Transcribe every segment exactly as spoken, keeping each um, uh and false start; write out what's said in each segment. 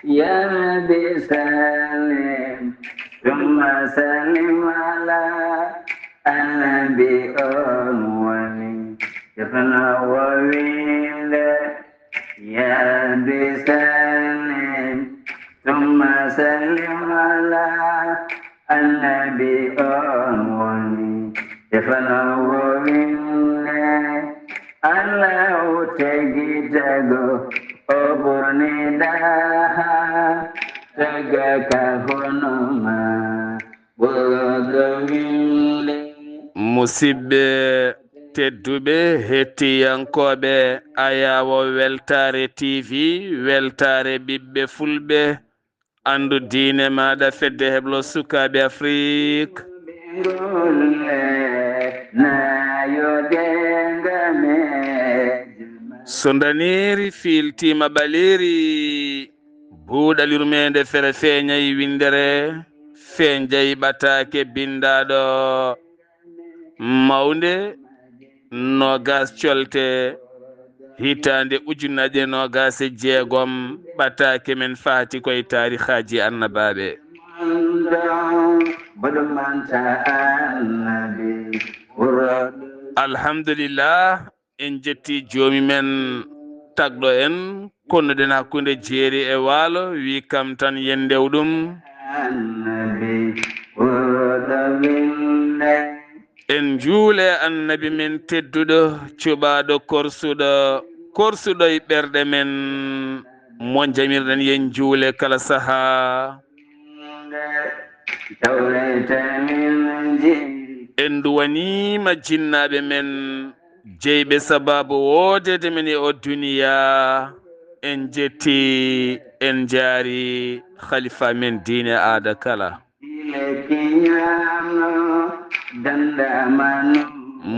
يا رب سلم ثم سلم على النبي أول. يفنى وويل. يا رب سلم ثم سلم على النبي أول. يفنى وويل. Alla o tagi tago, o ɓurni ɗaha, taga ka honoma, ɓurɗo winde. Musidɓe tedduɓe, hettiyankooɓe Ayawo Weltaare T V, Weltaare ɓiɓɓe Fulɓe, Anndu diine maaɗa, fedde heblo sukaaɓe Afrik. So ndaneeri fiiltiima ɓaleeri, buuɗal yurmeende fere feeñay winndere, feeñjay ɓataake binndaaɗo mawnde. Noogas colte, hitaande ujunnaje noogas e jeegom, ɓataake men faati koye taarihaaji annabaaɓe. Alhamdulillah, en jetti joomi men tagɗo en, konnuɗen hakkunde jeeri e waalo, wi kam tan yen ndew ɗum. En njuule annabi men tedduɗo, cuɓaaɗo korsuɗo, korsuɗo e ɓerɗe men, mo jamirɗen yen njuule kala sahaa. En nduwaniima jinnaaɓe men, jeyɓe sabaabu woodeede men e o duniyaa. En jetti, en njaari khalifa men diine aada kala.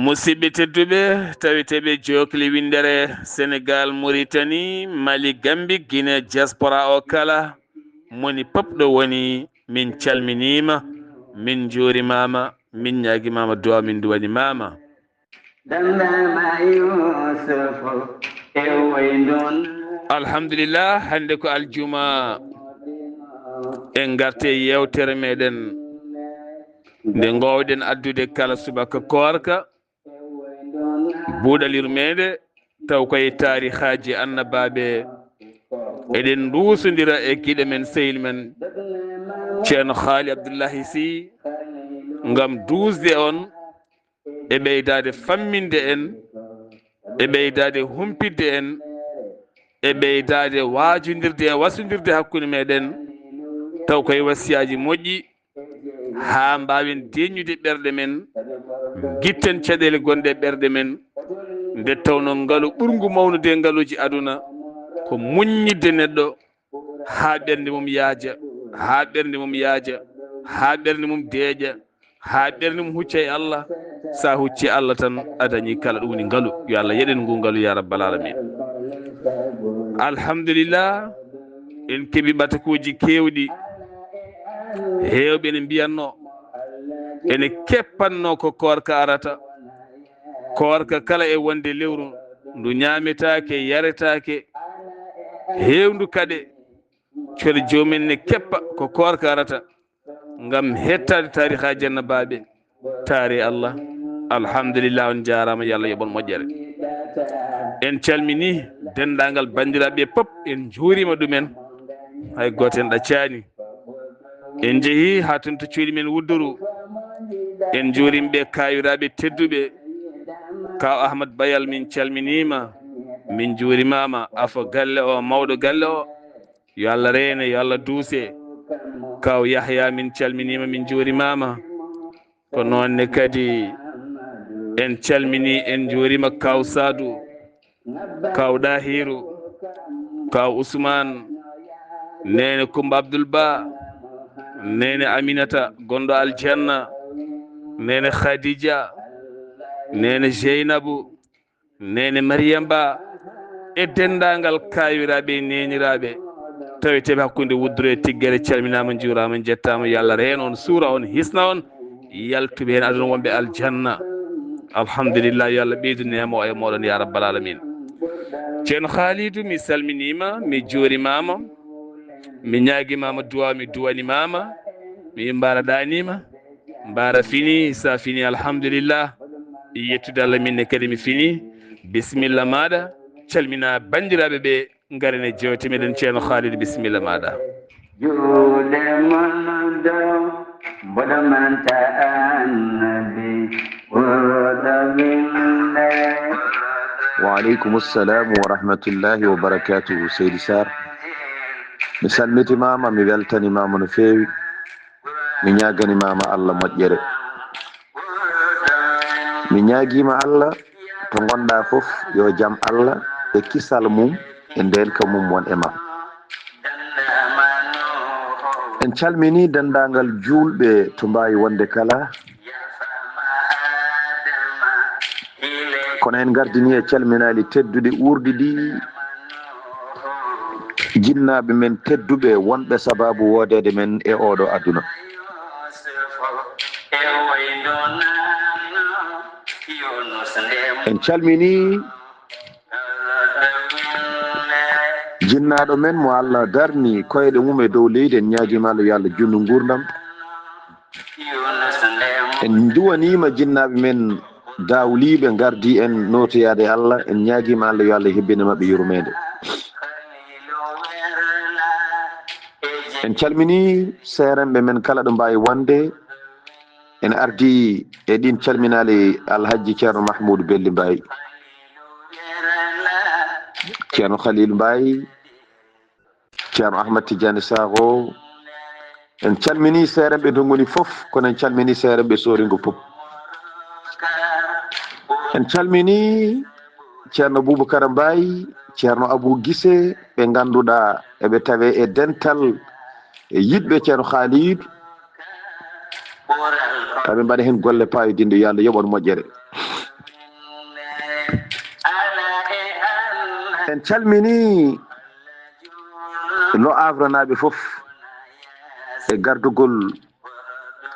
Musidɓe tedduɓe, taweteeɓe jookli winndere Senegal, Mauritanie, Mali, Gambie, Guinée, diaspora o kala, moni pop ɗo woni, min calminiima, min njuurimaama, min ñaagimaama duwaa, min nduwanimaama. Alhamdulillah, hannde ko aljuma, en ngarte yeewtere meɗen nde ngoowɗen addude kala subaka koorka, buuɗal yurmeende, taw koye taarihaaji annabaaɓe. Eɗen nduusondira e giɗo men, sehil men, Ceerno Haali Abdullahi Sy, ngam duusde on e ɓeydaade famminde en, e ɓeydaade humpitde en, e ɓeydaade waajondirde e wasondirde hakkunde meɗen, taw koye wasiyaaji moƴƴi, haa mbaawen deeƴnude ɓerɗe men, gitten caɗeele gonɗe e ɓerɗe men, nde tawnoo ngalu ɓurngu mawnude e ngaluuji aduna ko muññitde neɗɗo haa ɓernde mum yaaja, haa ɓernde mum yaaja, haa ɓernde mum deeƴa, haa ɓernde mum hucca e Allah. So a huccii Allah tan, a dañii kala, ɗum woni ngalu. Yo Allah yeɗen ngu ngalu, ya rabbal alamin. Alhamdulillah, en keɓii ɓatakuuji keewɗi. Heewɓe ene mbiyatnoo, ene keppatnoo ko koorka arata. Koorka kala e wonde lewru ndu ñaametaake, yaretaake, heewndu kaɗe. Cole joomum en ne keppa ko koorka arata, ngam hettaade taarihaaji annabaaɓe, taari Allah. Alhamdulillah, on njaaraama, yo Allah yoɓ on moƴƴere. En calminii denndaangal banndiraaɓe pop, en njuuriima ɗumen, hay gooto en ɗaccaani. En njehii haa toon to cuuɗi men Wudduru, en njuuriima ɓe, kaayiraaɓe tedduɓe. Kaaw Ahmad Bayal, min calminiima, min njuurimaama, afo galle o, mawɗo galle o. Yo Allah reene, yo Allah duuse. Kaaw Yahya, min calminiima, min njuurimaama. Ko noon ne kadi en calminii, en njuuriima Kaaw Saadu, Kaaw Ɗahiiru, Kaaw Usmaan, Neene Kummba Abdul Ba, Neene Aminata gonɗo aljanna, Neene Khadija, Neene Jeynabu, Neene Mariyam Ba, e denndaangal kaayiraaɓe e neeniraaɓe taweteeɓe hakkunde Wudduru e Tiggere, calminaama, njuuraama, njettaama. Yo Allah reen on, suura on, hisna on, yaltu ɓe heen aduna, won ɓe aljanna. Alhamdulillah, yo Allah ɓeydu neema o e mooɗon, ya rabbal alamin. Ceerno Haalidu, mi salminiima, mi juurimaama. Mi ñaagi maama duwa, mi duwani maama. Mi mbaara ɗaanima. Mbaara fini, sa fini, alhamdulillah. Yettude Allah, minne kadi mi fini. Bisimilla maɗa. Calmina bandiraɓe ɓe, ngaren e jewte meɗen. Ceerno Khalid, bisimilla maɗa. Juuɗe mon dow, mboɗo manta annabi, ɓurɗo winde. Wa aleykum salam wa rahmatullahi wa barakatuhu, Seydi Sarr. Mi salmitimama, mi weltanimama no feewi. Mi ñaganimama Allah moƴƴere. Mi ñaagima Allah to ngonɗa fof, yo jam Allah e kisal mum e ndenka mum won e ma. En calmini denndaangal juulɓe to mbaawi wonde kala. Kono en ngardini e calminaali tedduɗi uurɗi ɗi, jinnaaɓe men tedduɓe wonɓe sabaabu woodeede men e ooɗo aduna. En calmini jinnaaɗo men mo Allah darni koyɗe mum e dow leydi, en ñaagima Allah yo Allah juutnu nguurndam. En nduwanima jinnaaɓe men daawliiɓe ngardi en nootoyaade Allah, en ñaagima Allah yo Allah hebbine maɓɓe yurmeende. En calmini seerenɓe men kala ɗo mbaawi wonde. En ardi e ɗin calminaali Alhajji Ceerno Mahmuudu Belli Mbaay, Ceerno Khalil Mbaay, Ceerno Ahmad Tidiane Sakho. En calmini seerenɓe to ngoni fof, kono en calmini seerenɓe Sooringo fof. En calmini Ceerno Boubacar Mbaye, Ceerno Abou Guissé, ɓe ngannduɗaa eɓe tawe e dental e yiɗɓe Ceerno Khalid. Aɓe mbaɗa heen golle paaydinɗe, yo Allah yoɓ on moƴƴere. En calmini Lo Havrenaaɓe fof e gardugol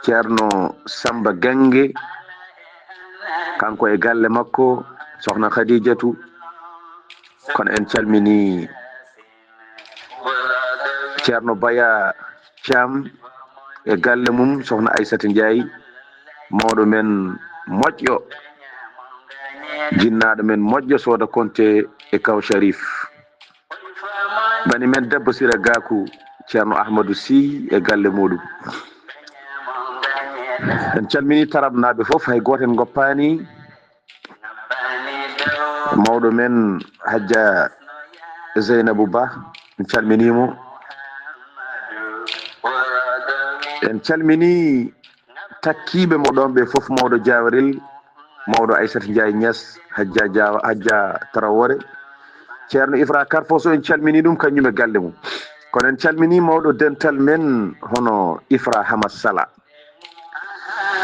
Ceerno Samba Gange, kanko e galle makko, Sohna Khadijatu. Kono en calmini Ceerno Baya Thiam e galle mum, Sohna Aissata Ndiaye, mawɗo men moƴƴo, jinnaaɗo men moƴƴo, Sooda Konte e Kaw Sharif. Bani men debbo Sira Gaku, Ceerno Ahmadou Sy e galle muɗum. En calmini Tarabnaaɓe fof, hay gooto en ngoppaani. Mawɗo men Hajja Zeynabu Ba, en calminimo. En calmini takkiiɓe mo ɗon ɓe fof, mawɗo Jaawarel, mawɗo Aissata Ndiaye Niass, Hajja Diawa, Hajja Traoré, Ceerno Ifra Karfoso, en calmini ɗum kañum e galle mum. Kono en calmini mawɗo dental men hono Ifra Hamad Sala.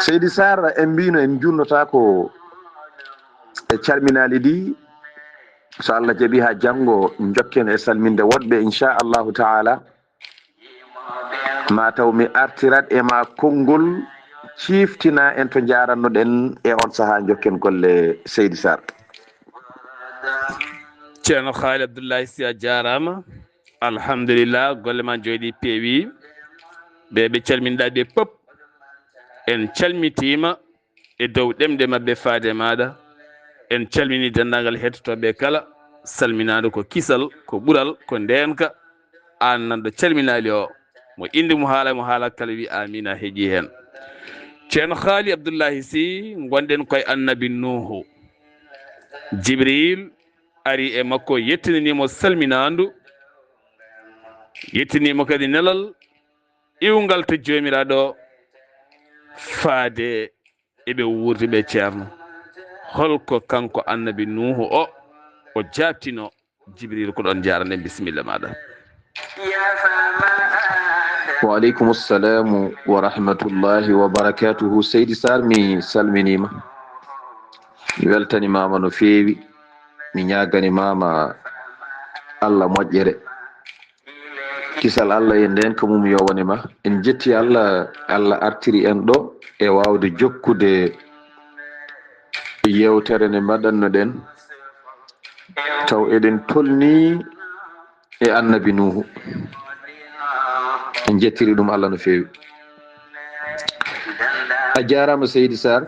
Seydi Sarr, en mbino en junnotako e calminaali ɗi. So Allah jaɓi, haa janngo njokken e salminde woɗɓe, inchallahu taala. Ma taw mi artirat e ma konngol, ciftina en to njarannoɗen e on sahaa, njokken golle, Seydi Sarr. Ceerno Khalid Abdoulaye Sy, a jaaraama. Alhamdulillah, golle ma jooɗi, peewi. Ɓe ɓe calminɗa ɓe pop, en calmitima e dow ɗemɗe maɓɓe faade e maɗa. En calmini denndaangal hettotooɓe kala, salminaandu ko kisal, ko ɓural, ko ndeenka. Aan nanɗo calminaali o, mo innde mo haala, mo haala kala wi amina, heƴi heen. Ceerno Haali Abdullahi Sy, ngonɗen koye Annabi Nuuhu. Jibril ari e makko, yettinanimo salminaandu, yettinimo kadi nelal iwngal to Joomiraaɗo faade e ɓe wuurduɓe. Ceerno, holko kanko Annabi Nuuhu o, o jaabtino Jibril? Ko ɗon, jaaranen, bisimilla maɗa. Wa aleykum assalamu wa rahmatullahi wa barakatuhu. Seydi Sarr, mi salminima. Mi weltanimama no feewi. Mi ñaganimama Allah moƴƴere. Kisal Allah e ndenka mum yo wone ma. En jetti Allah, Allah artiri en ɗo e wawde jokkude yewtere nde mbaɗannoɗen, taw eɗen tolni e Annabi Nuuhu. En jettiri ɗum Allah no feewi. A jaaraama, Seydi Sarr.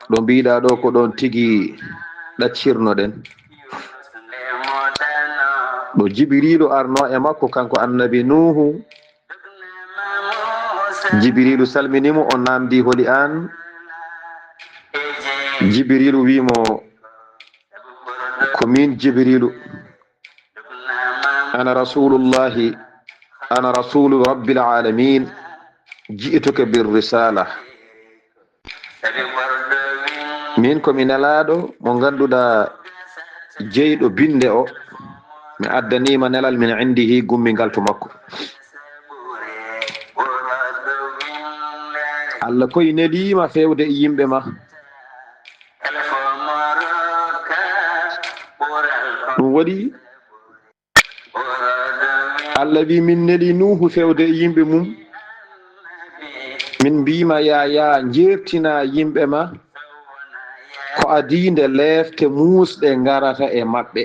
Ɗo mbiɗa ɗo ko ɗon tigi ɗaccirnoɗen. Ɗo Jibriilu arno e makko, kanko Annabi Nuuhu. Jibriilu salmini mo, o namdi: "Holi aan?" Jibriilu wi mo: "Ko min Jibriilu. Ana Rasulullahi, ana Rasulu Rabbil Alamin. Ji'tuka bir risala." Min ko mi nelaaɗo mo ngannduɗaa jeyɗo binnde o. Mi addaniima nelal min indihi, gummingal to makko. Allah koy neliima feewde e yimɓe ma. Ɗum waɗi Allah wi min neli Nuuhu feewde e yimɓe mum. Min mbiima: "Yaya, njeertina yimɓe ma ko adii nde leefte muusɗe ngarata e maɓɓe."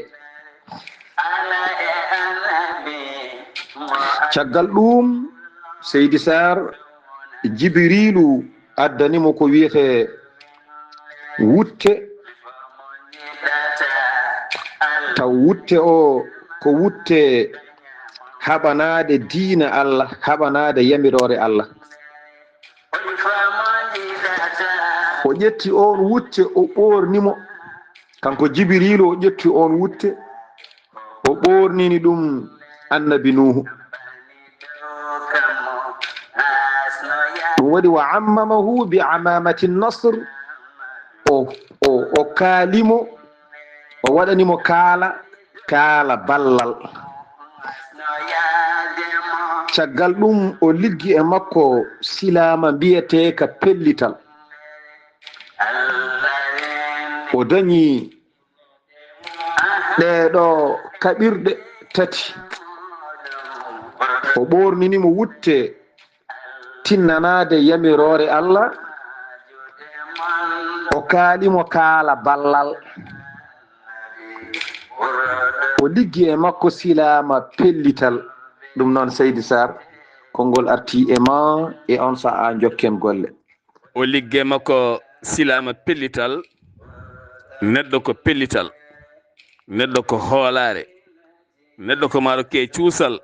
Caggal ɗum, Seydi Sarr, Jibriilu addani mo ko wiyetee wutte. Taw wutte o ko wutte haɓanaade diina Allah, haɓanaade yamiroore Allah. O ƴetti oon wutte, o ɓoorni mo. Kanko Jibriilu, o ƴetti oon wutte, o ɓoornini ɗum Annabi Nuuhu. Ɗum waɗi: "Wa ammamahu bi amamati nasr." O, o, o kaali mo, o waɗani mo kaala, kaala ballal. Caggal ɗum, o liggi e makko silaama mbiyeteeka pellital. O dañi ɗee ɗo kaɓirɗe tati. O ɓoornini mo wutte tinnanaade yamiroore Allah. O kaali mo kaala ballal. O liggi e makko silaama pellital. Ɗum noon, Seydi Sarr, konngol arti e ma e on sa'a, njokken golle. O liggi e makko silaama pellital. Neɗɗo ko pellital, neɗɗo ko hoolaare, neɗɗo ko maa rokke cuusal.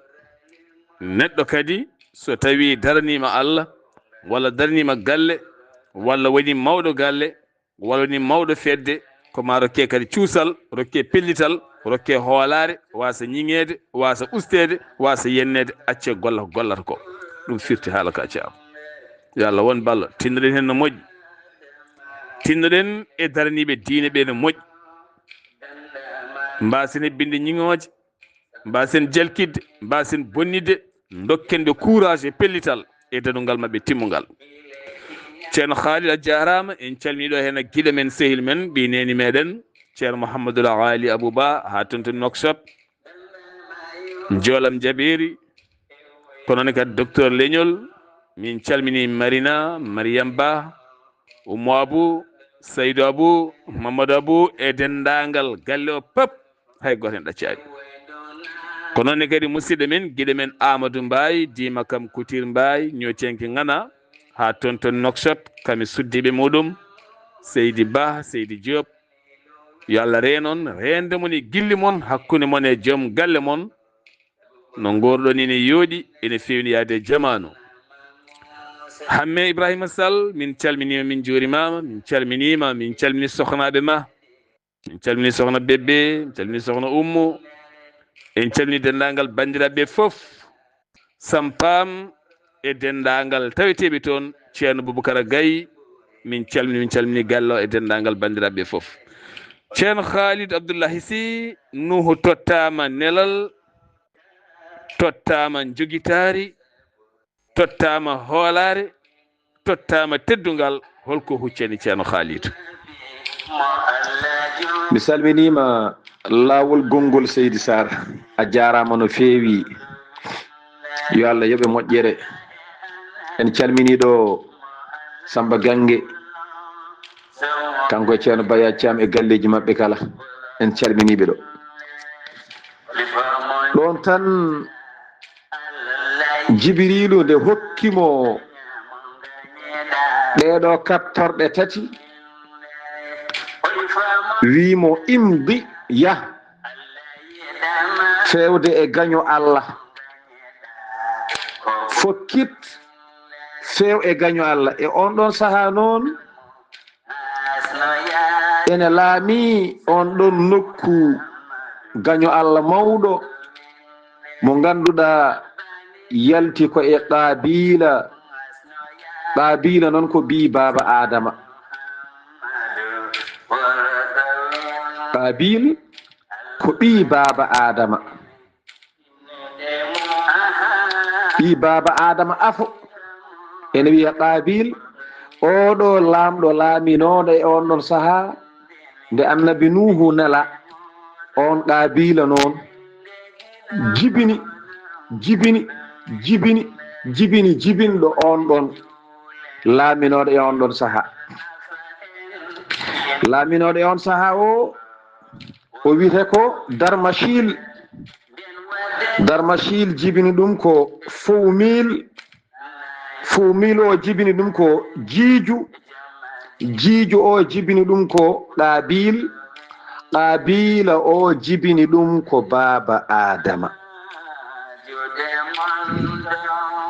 Neɗɗo kadi, so tawii daraniima Allah, walla daraniima galle, walla woni mawɗo galle, walla woni mawɗo fedde, ko maa rokke kadi cuusal, rokke pellital, rokke hoolaare, waasa ñiŋeede, waasa usteede, waasa yenneede, accee golla ko gollata ko. Ɗum firti haala ka, ceerno. Yo Allah won ballo, tinnoɗen heen no moƴƴi. Tinnoɗen e daraniiɓe diine ɓe no moƴƴi. Mbaasen hebbinde ñiŋooje, mbaasen jalkitde, mbaasen bonnitde, ndokken ɓe courage e pellital e dadungal maɓɓe timmungal. Ceerno Khalid, a jaaraama, en calminii ɗo heen ak giɗo men, sehil men, ɓii neeni meɗen, Ceerno Mouhamadoul Ghaali Abou Ba, haa toon to Nouakchott. Joolam Jabeeri, ko noon kadi Docteur Leñol, min calminii Marina, Mariam Ba, Oumou Abou, Saydou Abou, Mamadou Abou e denndaangal galle o pep, hay gooto en ɗaccaani. Ko noon ne kadi musidɗo men, giɗo men Amadou Mbaye, Dima Kam Couture Mbaye, ñoocenke Ngana, haa toon to Nouakchott, kam e suddiiɓe muɗum, Seydi Ba, Seydi Diop. Yo Allah reen on, reende mon e gilli mon, hakkunde mon e joom galle mon. No ngoorɗon ene yooɗi, ene feewni yaade e jamaanu. Hamme Ibrahima Sall, min calminiima, min njuurimaama, min calminiima, min calmini sohnaaɓe ma. Min calmini sohna Bébé, min calmini sohna Oumou. En calmini denndaangal banndiraaɓe fof. Sampaam e denndaangal taweteeɓe toon, Ceerno Boubacara Gaye, min calmini, min calmini galle o e denndaangal banndiraaɓe fof. Ceerno Khalid Abdoulahi Sy, Nuuhu tottaama nelal, tottaama njogitaari, tottaama hoolaare, tottaama teddungal, holko huccani Ceerno Khalid? Mi salminiima laawol gonngol, Seydi Sarr, a jaaraama no feewi. Yo Allah yoɓe moƴƴere. En calminii ɗo Samba Gange, kanko e Ceerno Baya Thiam e galleeji maɓɓe kala. En calminii ɓe ɗo. Ɗoon tan Jibiriilu nde hokki mo ɗee ɗoo kattorɗe tati, wii mo, "Imdi, yah, feewde e gaño Allah. Fokkit, feew e gaño Allah." E oon ɗoon sahaa noon, ene laamii oon ɗoon nokku gaño Allah mawɗo, mo ngannduɗaa yalti ko e Qaabiila. Qaabiila noon ko ɓii baaba Aadama. Qaabiil ko ɓii baaba Aadama. Ɓii baaba Aadama afo ene wiya Qaabiil, oo ɗoo laamɗo laaminooɗo e oon ɗoon sahaa, nde Annabi Nuuhu nela, oon Qaabiila noon jibini, jibini, jibini, jibini, jibinɗo oon ɗoon laaminooɗo e oon ɗoon sahaa. Laaminooɗo e oon sahaa o, o wiyetee ko Darmasiil. Darmasiil jibini ɗum ko Fowmiil. Fowmiil o jibini ɗum ko Jiiju. Jiiju o jibini ɗum ko Qaabiil. Qaabiila o jibini ɗum ko baaba Aadama.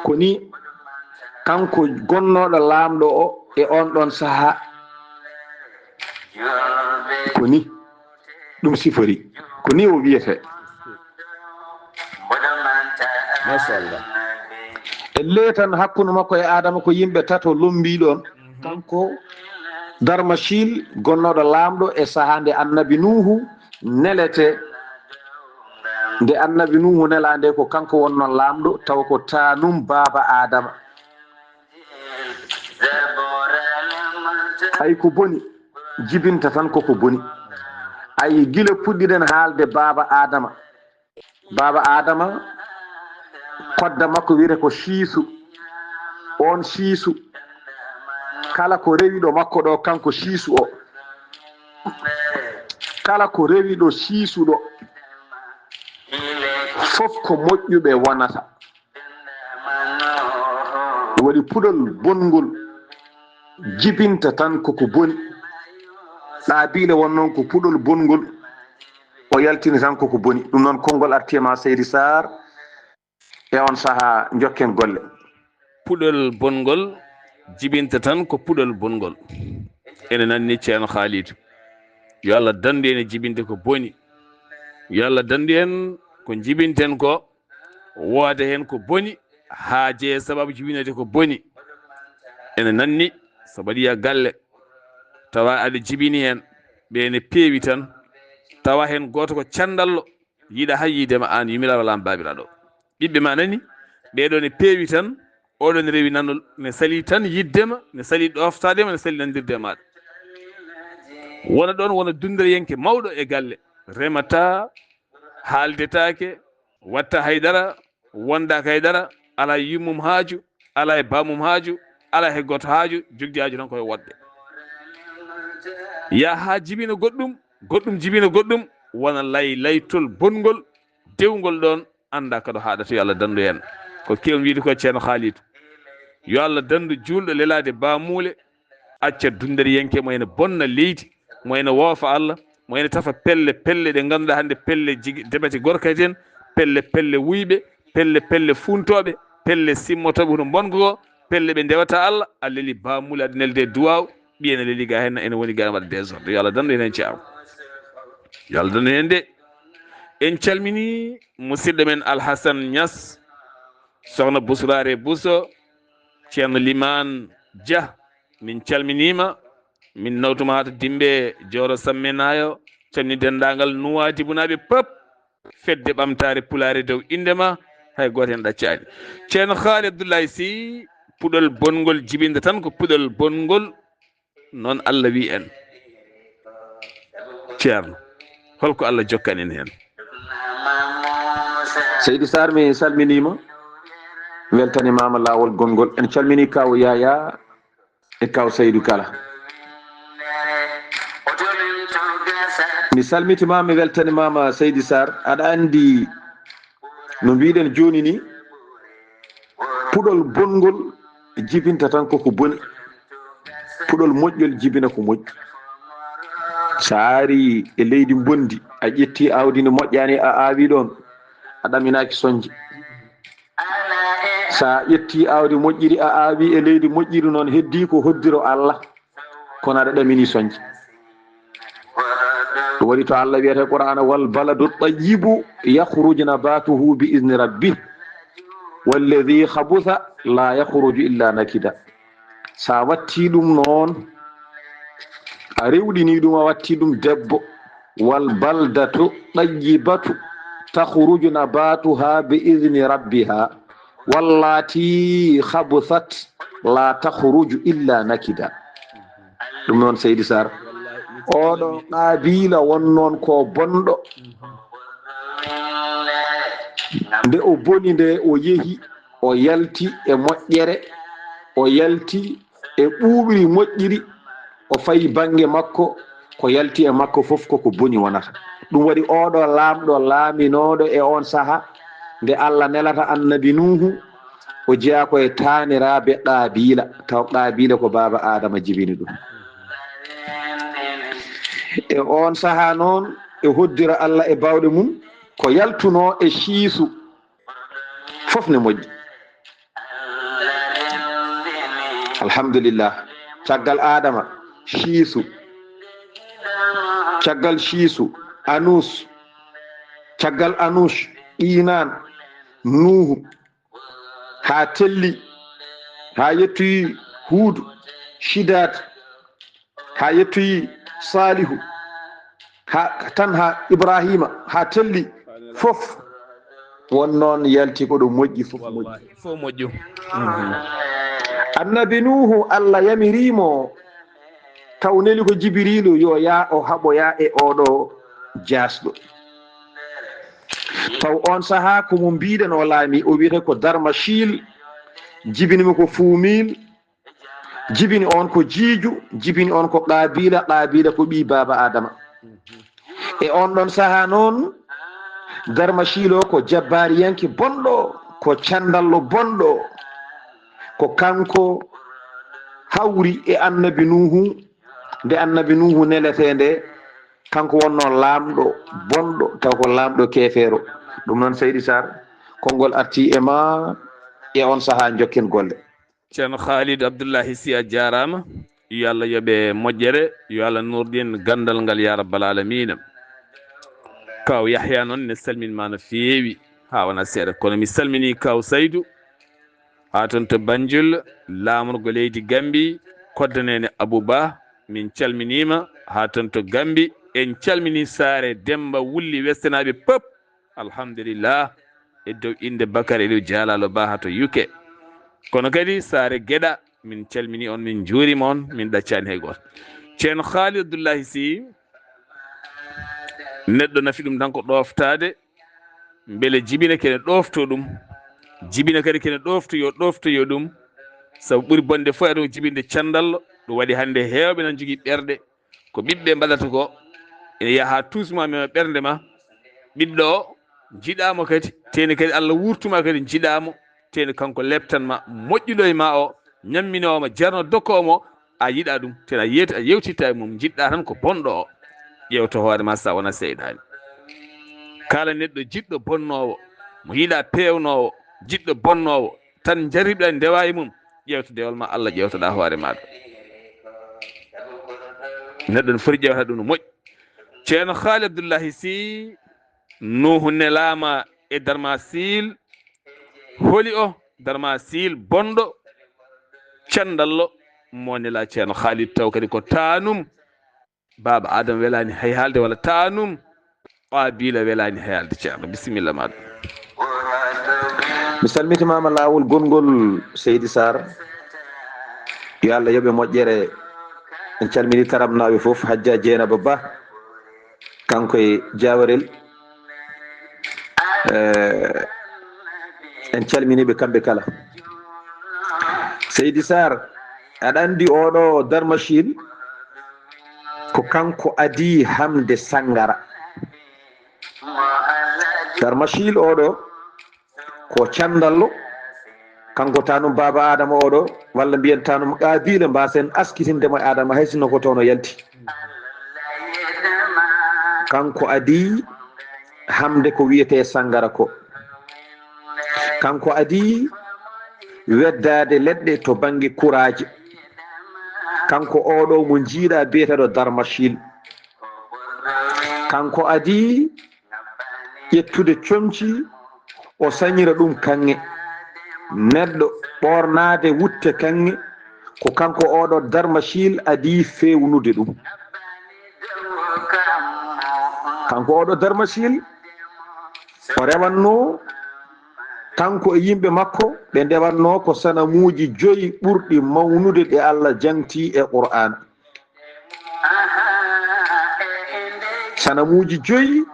Ko ni kanko gonnooɗo laamɗo o e oon ɗoon sahaa. Ko ni ɗum sifori. Ko ni o wiyetee. Machallah. E leetan hakkunde makko e Aadama ko yimɓe tato lombii ɗoon. Kanko Darmasiil gonnooɗo laamɗo e sahaa nde Annabi Nuuhu neletee. Nde Annabi Nuuhu nelaa nde ko kanko wonnoo laamɗo, tawa ko taanum baaba Aadama. Ay ko boni, jibinta tan koko boni. Ay gila puɗɗiɗen haalde baaba Aadama. Baaba Aadama, kodda makko wiyetee ko Siisu. Oon Siisu, kala ko rewi ɗo makko ɗo, kanko Siisu o, kala ko rewi ɗo Siisu ɗo, fof ko moƴƴuɓe wonata. Ɗum waɗi puɗol bongol jibinta tan koko boni. Qaabiila won noon ko puɗol bongol, o yaltini tan koko boni. Ɗum noon konngol artii e ma Seydi Sarr, e oon sahaa njokken golle. Puɗol bongol jibinta tan ko puɗol bongol. Ene nanni Ceerno Khalidou. Yo Allah dandu en e jibinde ko boni. Yo Allah dandu en ko jibinten ko, wooda heen ko boni, haa jeya sababu jibinede ko boni. Ene nanni, so mbaɗi a galle, tawa aɗa jibini heen, ɓe ene peewi tan, tawa heen gooto ko canndallo, yiɗa hay yiide ma aan, yummiraɗo walla aan baabiraɗo. Ɓiɓɓe ma nani, ɓeeɗo ne peewi tan, oɗo ne rewi nanol, ne sali tan yiɗde ma, ne sali ɗooftaade ma, ne sali nanndirde e maaɗa. Wona ɗoon, wona dundereyanke mawɗo e galle, remata, haaldetaake, watta haydara, wondaaka haydara, alaa e yummum haaju, alaa e baamum haaju, alaa he gooto haaju, jogdi haaju tan ko e woɗɓe. Yaa haa jibina goɗɗum, goɗɗum jibina goɗɗum, wona lay laytol bongol, dewngol ɗoon, annda kadi haaɗata, yo Allah dandu en. Ko keewmi wiide ko Ceerno Khalidou. Yo Allah dandu juulɗo lelaade baamuule, acca dundereyanke mo ene bonna leydi, mo ene woofa Allah, mo ene tafa pelle, pelle ɗe ngannduɗaa hannde pelle jigi-, debete gorkayten, pelle, pelle wuyɓe, pelle, pelle fuuntooɓe, pelle simmotooɓe hono mbongo goo, pelle ɓe ndewata Allah, a leli baamuule aɗa nelde e duwaaw, ɓiye ene leli ga heen, ene woni ga ene waɗa désordre. Yo Allah dandu en heen, ceerno. Yo Allah dandu heen de. En calmini musidɗo men Alhasan Ñas, sohna Busraare Buso, ceerno Limaan Jah, min calminiima, min nawtuma haa to Dimbe, Jooro Samme Naayo, calmini denndaangal Nuwaadibunaaɓe pop, fedde ɓamtaare Pulaar e dow innde ma, hay gooto heen ɗaccaani. Ceerno Haali Abdullahi Sy, puɗol bongol jibinta tan ko puɗol bongol, noon Allah wi en. Ceerno, holko Allah jokkan en heen? Seydi Sarr, mi salminiima, weltanimaama laawol gongol. En calmini Kaaw Yaya e Kaaw Saydu kala. Mi salmitimaama, mi weltanimaama Seydi Sarr. Aɗa anndi no mbiɗen jooni ni, Puɗol bonngol jibinta tan koko boni, puɗol moƴƴol jibina ko moƴƴi. So a ari e leydi mbondi, a ƴetti aawdi ndi moƴƴaani, a aawi ɗoon, a ɗaminaaki soñde. So a ƴetti aawdi moƴƴiri, a aawi e leydi moƴƴiri noon, heddii ko hoddiro Allah, kono aɗa ɗamini soñde. Ɗum waɗi to Allah wiyata e Qur'aana, "Wal baladu tayyibu yakhruju nabatuhu bi izni rabbih, walladhi khabutha la yakhruju illa nakida." So a watti ɗum noon, a rewɗini ɗum, a watti ɗum debbo, "Wal baldatu tayyibatu takhruju nabatuha bi izni rabbiha, wallati khabuthat la takhruju illa nakida." Ɗum noon, Seydi Sarr, oɗo qaabila won noon ko bonɗo. Nde o boni nde, o yehi, o yalti e moƴƴere, o yalti e ɓuuɓri moƴƴiri, o fayi bannge makko, ko yalti e makko fof koko boni wonata. Ɗum waɗi oɗo laamɗo laaminooɗo e on saha, nde Allah nelata Annabi Nuuhu, o jeyaa ko e taaniraaɓe Qaabiila, taw Qaabiila ko baaba Aadama jibini ɗum. E on saha noon, e hoddira Allah e baawɗe mum, ko yaltunoo e Shiisu, fof ne moƴƴi. Alhamdulillah. Caggal Aadama, Shiisu. Caggal Shiisu, Anus. Caggal Anus, Qiinaan, Nuuhu. Haa telli, haa yettoyi Huudu, Shidaad, haa yettoyi Saalihu, haa tan haa Ibraahiima, haa telli fof. Won noon yalti ko ɗo moƴƴi fof moƴƴi. Wallahi, fof moƴƴu. Mhm. Annabi Nuuhu, Allah yamiriimo, taw neli ko Jibiriilu, yo yaa o haɓoya e oɗo jaasɗo. Taw on saha ko mo mbiɗen o laami, o wiyete ko Darmashil, jibini mo ko Fuumil, jibini on ko Jiiju, jibini on ko Qaabiila, Qaabiila ko ɓii baaba Aadama. E on ɗon saha noon, Darmashil o ko jabbaariyanke bonɗo, ko candallo bonɗo, ko kanko hawri e Annabi Nuuhu, nde Annabi Nuuhu neletee nde, kanko wonno laamɗo bonɗo, taw ko laamɗo keefeero. Ɗum noon, Seydi Sarr, konngol arti e ma e on saha, njokken golle. Ceerno Khalid Abdullahi Sy, a jaaraama. Yo Allah yoɓe moƴƴere, yo Allah nuurɗin ganndal ngal, ya rabbal aalamiina. Kaaw Yahya noon ne salmin ma no feewi, haa wona seeɗa. Kono mi salmini Kaaw Saydu, haa toon to Banjul, laamorgo leydi Gambi, koddaneene Abou Ba, min calminiima, haa toon to Gambi. En calmini saare Demba Wulli Westenaaɓe pop. Alhamdulillah, e dow innde Bakar Eliou Jalalo Ba haa to U K. Kono kadi saare Geɗa, min calmini on, min njuurima on, min ɗaccaani hay gooto. Ceerno Khalid Abdullahi Sy, neɗɗo nafi ɗum tan ko ɗooftaade, mbele jibina kene ɗoofto ɗum, jibina kadi kene ɗooftoyo, ɗooftoyo ɗum, sabu ɓuri bonde fof e ɗum jibinde candallo, ɗum waɗi hannde heewɓe nan jogii ɓerɗe, ko ɓiɓɓe mbaɗata ko, ene yaha tuusma mema ɓernde ma, ɓiɗɗo o, njiɗaamo kadi, teeni kadi Allah wuurtuma kadi njiɗaamo, teeni kanko leptanma, moƴƴuɗo e ma o, ñamminoowo ma, jarno dokkoowo mo, a yiɗa ɗum, teeni a yeewti, a yeewtitta e mum, njiɗɗa tan ko bonɗo o, ƴeewta hoore ma sa wona seyɗaani. Kala neɗɗo jiɗɗo bonnoowo, mo yiɗa peewnoowo, jiɗɗo bonnoowo, tan jarriɓɗa ndewa e mum, ƴeewta dewal ma Allah, ƴeewtoɗa hoore maɗa. Neɗɗo no foti ƴeewta ɗum no moƴƴi. Ceerno Khaali Abdullahi Sy, Nuuhu nelaama e Darmasil. Holi o Darmasil bonɗo, candallo mo nela Ceerno Khaali, taw kadi ko taanum. Baaba Adama welaani hay haalde, walla taanum Qaabila welaani hay haalde. Ceerno, bisimilla maaɗa. Mi salmitimaama laawol gonngol, Seydi Sarr. Yo Allah yoɓe moƴƴere. En calmini taramnaaɓe fof, Hajja Jeynaba Ba, kanko e Jaawarel. Eh, en calmini ɓe kamɓe kala. Seydi Sarr, aɗa anndi oɗo Darmashil, ko kanko adii Hamde Sangara. Darmashil oɗo ko candallo, Kanko tanum baaba Adama oɗo, walla mbiyen tanum Qaabila, mbasen askitinde mo e Adama, hay sinno ko toon o yalti. Kanko adii hamde ko wiyetee sangara ko. Kanko adii weddaade leɗɗe to bannge kuraaje. Kanko oɗo mo njiiɗa biyeteeɗo Darmashil. Kanko adii ƴettude comci, o sañira ɗum kaŋŋe. Neɗɗo ɓoornaade wutte kaŋŋe, ko kanko oɗo Darmashil adii feewnude ɗum. Kanko oɗo Darmashil, o rewanno kanko e yimɓe makko, ɓe ndewatno ko sanamuuji joyi ɓurɗi mawnude ɗe Allah jaŋti e Qur'aan. Sanamuuji joyi,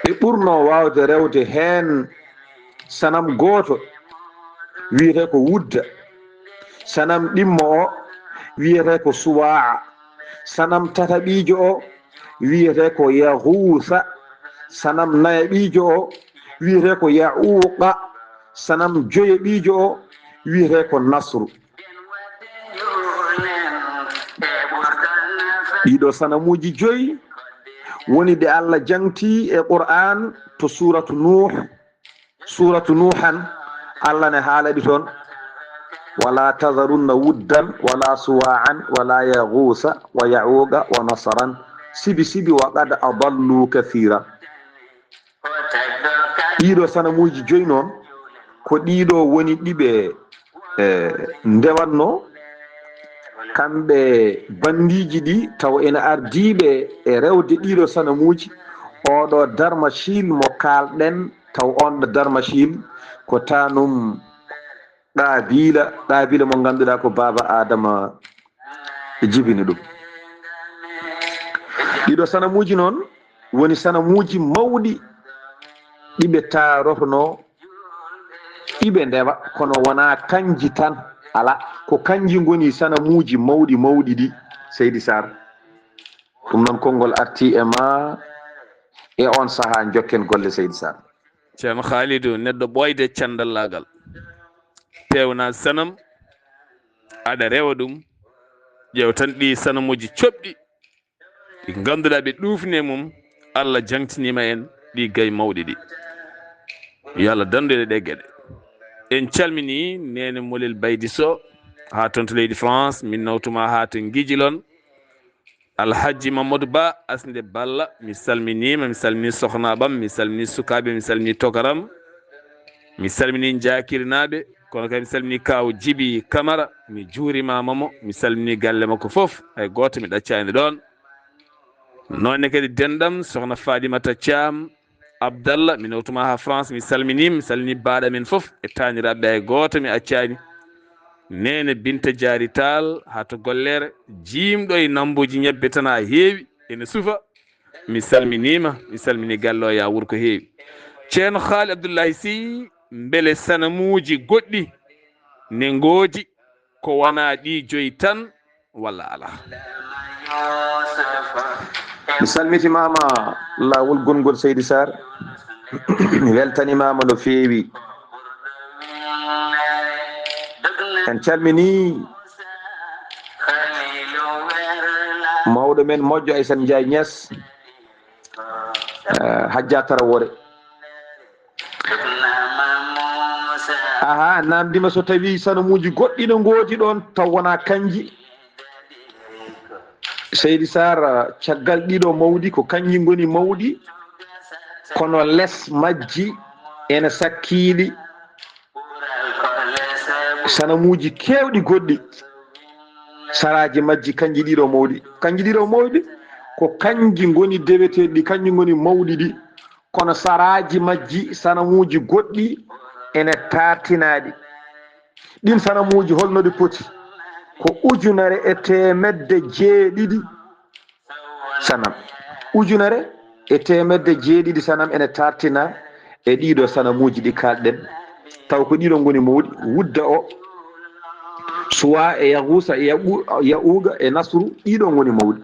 ɓe ɓurno waawde rewde heen sanam gooto, wiyetee ko Wudda. Sanam ɗimmo o, wiyetee ko Suwaa. Sanam tataɓiijo o, wiyetee ko Yahuusa. Sanam nayaɓiijo o, wiyetee ko Ya'uuqa. Sanam joyaɓiijo o, wiyetee ko Nasru. Ɗiɗo sanamuuji joyi woni ɗe Allah jaŋti e Qur'aan to suuratu Nuuh. Suuratu Nuuhan, Allah ne haala ɗi toon: "Wala tazarunna wuddan wala suwa'an wala yaghusa wa ya'uqa wa nasran, sibi sibi wa qad adallu kathira." Ɗiɗo sanamuuji joyi noon, ko ɗiɗo woni ɗiɓe, e, ndewatno, kamɓe bandiiji ɗi, taw ene ardiiɓe e rewde ɗiɗo sanamuuji. Oɗo Darmashil mo kaalɗen, taw on ɗo Darmashil ko tanum Qaabila, Qaabila mo ngannduɗaa ko baaba Adama jibini ɗum. Ɗiɗo sanamuuji noon woni sanamuuji mawɗi ɗi ɓe taarotno, ɗi ɓe ndewa, kono wonaa kanji tan. Alaa, ko kanji ngoni sanamuuji mawɗi mawɗi ɗi, Seydi Sarr. Ɗum noon, konngol arti e ma e on sahaa, njokken golle, Seydi Sarr. Ceerno Khalidou, neɗɗo ɓooyde candallaagal, peewna sanam, aɗa rewa ɗum, ƴeew tan ɗi sanamuuji coɓɗi, ɗi ngannduɗaa ɓe ɗuufni e mum, Allah jaŋtiniima en ɗi gay mawɗi ɗi. Yo Allah danndu en e ɗe geɗe. En calminii Neene Molel Baydi Sow, haa toon to leydi France, min nawtuma haa to Ngijilon. Alhaji Mamadou Ba, Asnde Balla, mi salminiima, mi salminii sohnaaɓe am, mi salminii sukaaɓe, mi salminii tokaram, mi salminii Njaakirnaaɓe, kono kadi mi salminii kaaw Jibi Kamara, mi juurimaama mo, mi salminii galle makko fof, hay gooto mi ɗaccaani ɗoon. Noon ne kadi denɗam, sohna Fadimata Thiam, Abdallah, mi nawtuma haa France, mi salminii, mi salminii baaɗam en fof e taaniraaɓe, hay gooto mi accaani. Neene Binta Jaari Taal, haa to Golleere, jiimɗo e nammbuuji ñebbe tan haa heewi, ene sufa. Mi salminiima, mi salminii galle o, yaa wuur ko heewi. Ceerno Haali Abdullahi Sy, mbele sanamuuji goɗɗi ne ngoodi ko wonaa ɗii joyi tan walla alaa? Mi salmitimaama laawol gonngol, Seydi Sarr. Mi weltanimaama no feewi. En calminii mawɗo men moƴƴo Aysata Njaay Ñas, eh, Hajja Tarawore. Aha, namdima so tawi sanamuuji goɗɗi no ngoodi ɗoon, taw wonaa kanji. Seydi Sarr, caggal ɗiɗo mawɗi, ko kanji ngoni mawɗi, kono les majji ene sakkiiɗi sanamuuji keewɗi goɗɗi. Saraaji majji kanji ɗiɗo mawɗi. Kanji ɗiɗo mawɗi, ko kanji ngoni deweteeɗi, kanji ngoni mawɗi ɗi. Kono saraaji majji, sanamuuji goɗɗi ene taartinaaɗi. Ɗin sanamuuji, holno ɗi poti? Ko ujunere e teemedde jeeɗiɗi sanam. Ujunere e teemedde jeeɗiɗi sanam ene taartina e ɗiɗo sanamuuji ɗi kaalɗen. Taw ko ɗiɗo ngoni mawɗi, Wudda o, Suwa e Yahusa e Yaɓu-, Ya'uga e Nasru, ɗiɗo ngoni mawɗi.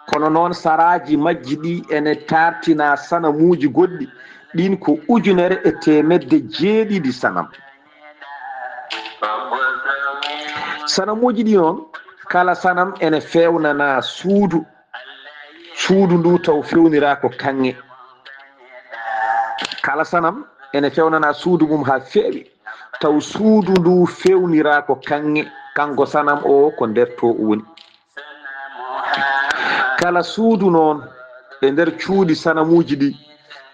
Kono noon saraaji majji ɗi ene taartina sanamuuji goɗɗi. ɗin ko ujunere e teemedde jeeɗiɗi sanam. Sanamuuji ɗi noon, kala sanam ene feewnanaa suudu, suudu ndu taw feewniraa ko kaŋŋe. Kala sanam ene feewnanaa suudu mum haa feewi, taw suudu ndu feewniraa ko kaŋŋe, kanko sanam o ko nder to o woni. Kala suudu noon e nder cuuɗi sanamuuji ɗi,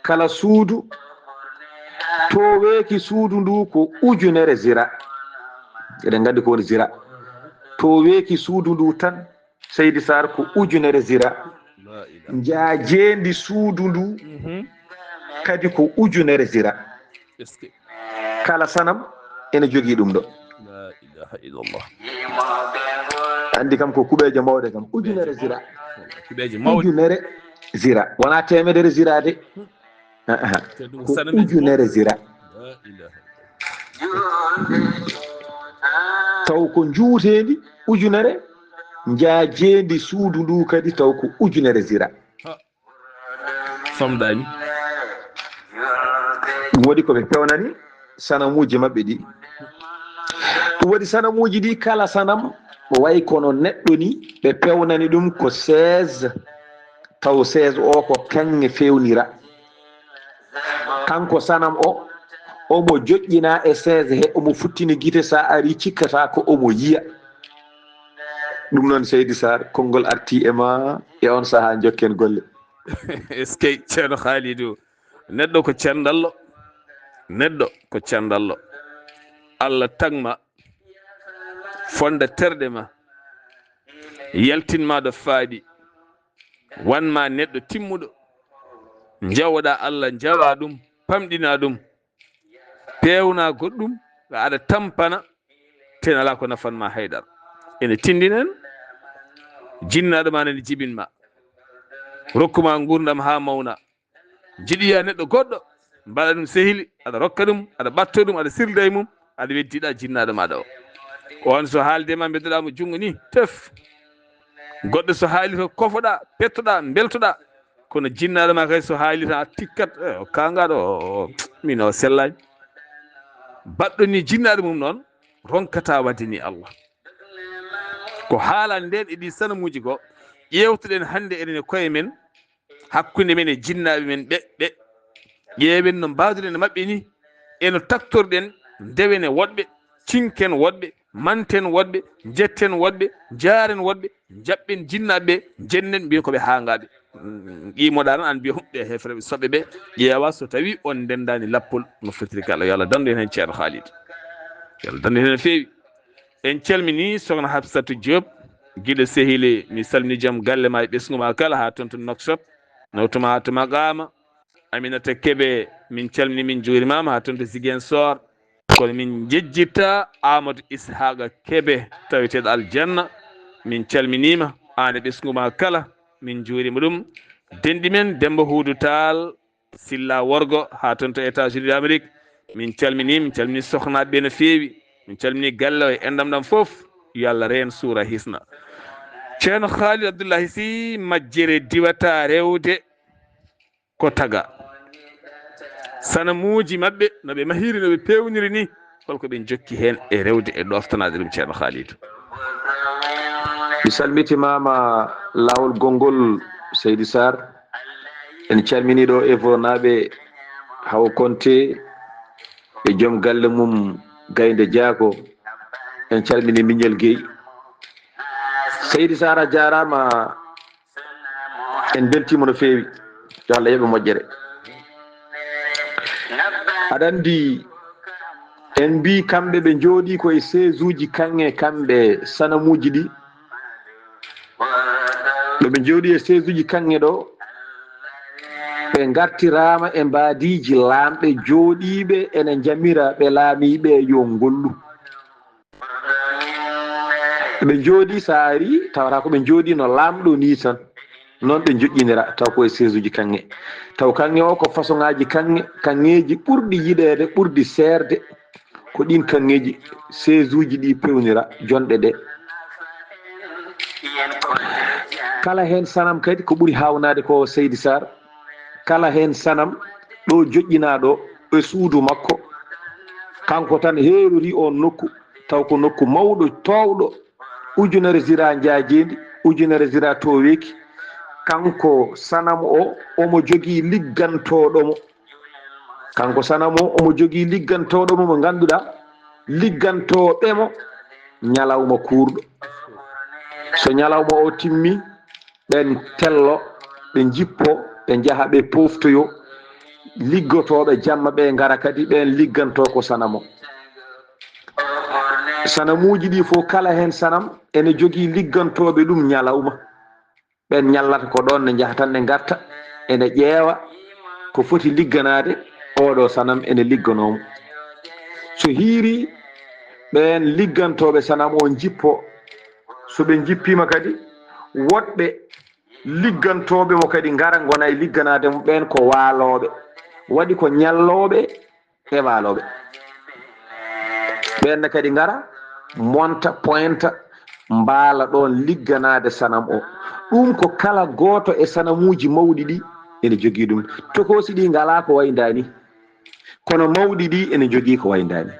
kala suudu, tooweeki suudu ndu ko ujunere zira. Eɗen nganndi ko woni zira. Tooweeki suudu ndu tan, Seydi Saar, ko ujunere zira. Njaajeendi suudu ndu kadi ko ujunere zira. Kala sanam ene jogii ɗum ɗo. La ilaha illallah. Anndi kam ko kuɓeeje mawɗe kam. Ujunere zira. Kuɓeeje mawɗe. Ujunere zira. Wonaa teemedere zira de. Ko ujunere zira. La ilaha. Taw ko njuuteendi ujunere, njaajeendi suudu ndu kadi taw ko ujunere zira. Famɗaani. Ɗum waɗi ko ɓe pewnani sanamuuji maɓɓe ɗi. Ɗum waɗi sanamuuji ɗi, kala sanam wayi kono neɗɗo ni, ɓe pewnani ɗum ko seize, taw seize o ko kaŋŋe fewnira. Kanko sanam o, omo joƴƴina e seize he, omo futtini gite, sa ari cikkata ko omo yiya. Ɗum noon, Seydi Saar, konngol arti e ma e on sahaa, njokken golle. Eskey, Ceerno Khalidou. Neɗɗo ko cendallo. Neɗɗo ko cendallo. Allah tagma, fonda terɗe ma, yaltinma ɗo faaɗi, wanma neɗɗo timmuɗo. Njawoɗa Allah, njawa ɗum, pamɗina ɗum. Pewna goɗɗum, aɗa tampana, ten alaa ko nafanma haydara. Ene tindinen, jinnaaɗo ma nani jibinma, rokkuma nguurndam haa mawna. Njiɗiya neɗɗo goɗɗo, mbaɗa ɗum sehili, aɗa rokka ɗum, aɗa ɓatto ɗum, aɗa sirda e mum, aɗa weddiɗa jinnaaɗo maɗa o. On so haalde ma, mbeddoɗa mo junngo ni, tef. Goɗɗo so haali to, kofoɗa, pettoɗa, mbeltoɗa. Kono jinnaaɗo ma kay so haali tan, a tikkat, eh, o kaangaɗo, o, o, min o sellaani. Baɗɗo ni jinnaaɗo mum noon, ronkata waɗde ni Allah. Ko haalande nden e ɗi sanamuuji ko, ƴeewtuɗen hannde enen e koye men, hakkunde men e jinnaaɓe men ɓe, ɓe. Ƴeewen no mbaawduɗen e maɓɓe ni, e no taktorɗen, ndewen e woɗɓe, cinken woɗɓe, manten woɗɓe, njetten woɗɓe, njaaren woɗɓe, njaɓɓen jinnaaɓe ɓe, njennen, mbiyen ko ɓe haangaaɓe. Mm, ƴiimoɗa tan, an mbiya, "Hum, ɓe heefere ɓe soɓɓe ɓe." Ƴeewa so tawi on ndendaani lappol no fotiri kala. Yo Allah dandu en heen, Ceerno Khalid. Yo Allah dandu en heen no feewi. En calmini Sokhna Hafsatou Diop, giɗo sehili, mi salmini joom galle ma e ɓesngu ma kala, haa toon to Nouakchott, nawtuma haa to Maqama. Aminata Kebe, min calmini, min njuurimaama, haa toon to Ziguinchor. Kono min njejjittaa Amadou Ishaqa Kebe, taweteeɗo Aljanna. Min calminiima, aan e ɓesngu ma kala, min njuuriima ɗum. Denɗi men, Demba Huudu Taal, Silla Worgo, haa toon to États-Unis d'Amérique. Min calminii, min calminii sohnaaɓe ɓe no feewi. Min calminii galle o e enɗam ɗam fof. Yo Allah reen, suura, hisna. Ceerno Khalid Abdoulahi Sy, majjere diwata rewde ko taga. Sanamuuji maɓɓe, no ɓe mahiri, no ɓe peewniri ni, holko ɓe njokki heen e rewde e ɗoftanaade ɗum, Ceerno Khalidou? Mi salmitimaama laawol gonngol, Seydi Sarr. En calminii ɗo Evo naaɓe, Hawa Konte, e joom galle mum, Gaynde Jaako. En calminii Miñel Guèye. Seydi Sarr, a jaaraama. En mbeltiima no feewi. Yo Allah yoɓe moƴƴere. Aɗa anndi, en mbii kamɓe ɓe njooɗii ko e seesuuji kaŋŋe, kamɓe sanamuuji ɗi. Ɗo ɓe njooɗii e seesuuji kaŋŋe ɗo, ɓe ngartiraama e mbaadiiji laamɓe jooɗiiɓe ene njamira ɓe laamiiɓe yo ngollu. Ɓe njooɗii, so a arii, tawata ko ɓe njooɗii no laamɗo nii tan. Noon ɓe njoƴƴinira, taw ko e seesuuji kaŋŋe. Taw kaŋŋe o ko fasoŋaaji kaŋŋe, kaŋŋeeji ɓurɗi yiɗeede, ɓurɗi seerde, ko ɗiin kaŋŋeeji, seesuuji ɗi peewnira, jonɗe ɗe. Kala heen sanam kadi ko ɓuri haawnaade ko, Seydi Sarr, kala heen sanam ɗo joƴƴinaaɗo e suudu makko. Kanko tan heerori on nokku, taw ko nokku mawɗo, toowɗo, ujunere zira njaajeendi, ujunere zira tooweeki. Kanko sanam o, omo jogii liggantooɗo mo. Kanko sanam o, omo jogii liggantooɗo mo, mo ngannduɗaa, liggantooɓe mo ñalawma kuurɗo. So ñalawma o timmi, ɓen tello, ɓe njippo, ɓe njaha, ɓe poftoyo. Liggotooɓe jamma ɓe ngara kadi, ɓen liggantoo ko sanam o. Sanamuuji ɗi fof, kala heen sanam ene jogii liggantooɓe ɗum ñalawma. Ɓen ñallata ko ɗoon, ne njaha tan, ne ngarta, ene ƴeewa ko foti ligganaade, oɗo sanam ene ligganoo mo. So hiiri, ɓeen liggantooɓe sanam o njippo. So ɓe njippiima kadi, woɗɓe liggantooɓe mo kadi ngara, ngona e ligganaade mo. Ɓeen ko waalooɓe, waɗi ko ñallooɓe e waalooɓe. Ɓeen ne kadi ngara, monta, pointa, mbaala ɗoon ligganaade sanam o. Ɗum ko kala gooto e sanamuuji mawɗi ɗi ene jogii ɗum. Tokoosi ɗi ngalaa ko wayi ndaa ni, kono mawɗi ɗi ene njogii ko wayi ndaa ni.